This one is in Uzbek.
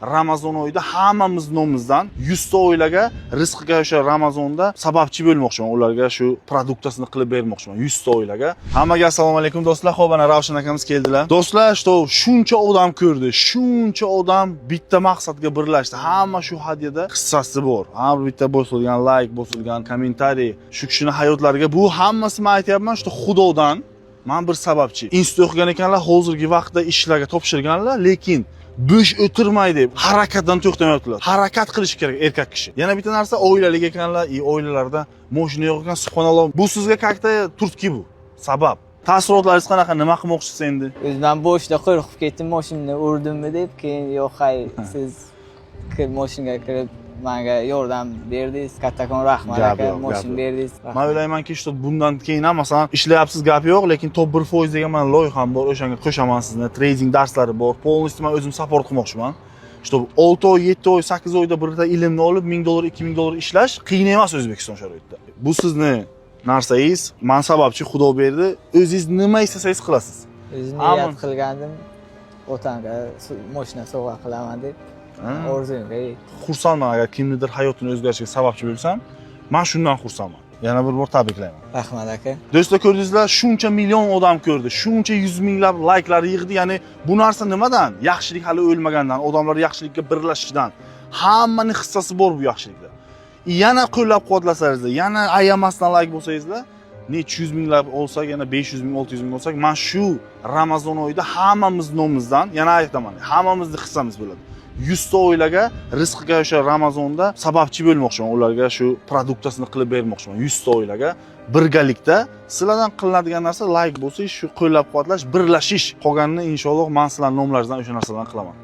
Ramazon oyida hammamiz nomimizdan 100 ta oilaga rizqiga o'sha Ramazonda sababchi bo'lmoqchiman. Ularga shu продукта sini qilib bermoqchiman 100 ta oilaga. Hammaga assalomu alaykum, do'stlar. Xo'p, ana Ravshan akamiz keldilar. Do'stlar, что shuncha odam ko'rdi, shuncha odam bitta maqsadga birlashdi. Hamma shu hadyada hissasi bor. Har bitta bosilgan layk, bosilgan комментарий shu kishini hayotlariga, bu hammasi, men aytyapman, что Xudodan man bir sababchi. Institut o'qigan ekanlar, hozirgi vaqtda ishlarga topshirganlar, lekin bo'sh o'tirmay deb harakatdan to'xtamayaptilar. Harakat qilish kerak erkak kishi. Yana bitta narsa, oilalik ekanlar, и oilalarda moshina yo'q ekan, subhanalloh. Bu sizga как-то turtki bu. Sabab. Taassurotlaringiz qanaqa? Nima qilmoqchisiz endi? O'zim ham boshida qo'rqib ketdim, moshinani urdimmi deb, keyin yo'q, hay, siz moshinaga kirib manga yordam berdingiz. Kattakon rahmat, Gap aka, yo'q, gap moshina yo'q. berdingiz. Man o'ylaymanki, что bundan keyin ham, masalan, ishlayapsiz, gap yo'q, lekin top 1% degan mana loyiham bor, o'shanga qo'shaman sizni. Trading darslari bor. Полностью man o'zim support qilmoqchiman. Чтобы 6 oy, 7 oy, 8 oyda birta ilmni olib 1000 dollar, 2000 dollar ishlash qiyin emas O'zbekiston sharoitida. Bu sizni narsangiz, man sababchi, Xudo berdi. O'zingiz nima istasangiz qilasiz. O'zim niyat qilgandim, otamga moshina sovg'a qilaman deb, orzumga yetdim. Xursandman, agar kimnidir hayotini o'zgarishiga sababchi bo'lsam, man shundan xursandman. Yana bir bor tabriklayman. Rahmat, aka. Do'stlar, ko'rdingizlar, shuncha million odam ko'rdi, shuncha yuz minglab layklar yig'di. Ya'ni bu narsa nimadan? Yaxshilik hali o'lmagandan, odamlar yaxshilikka birlashishidan. Hammaning hissasi bor bu yaxshilikda. Yana qo'llab-quvvatlasangizlar, yana ayamasdan layk bo'lsangizlar, necha yuz minglab olsak, yana 500 ming, 600 ming olsak, man shu Ramazon oyida hammamiz nomimizdan, yana aytaman, hammamizni hissamiz bo'ladi. 100 ta oilaga rizqiga o'sha Ramazonda sababchi bo'lmoqchiman. Ularga shu продукта sini qilib bermoqchiman 100 ta oilaga birgalikda. Sizlardan qilinadigan narsa layk bo'lsa, shu qo'llab-quvvatlash, birlashish. Qolganini inshaalloh man sizlarning nomlaringizdan o'sha narsalarni qilaman.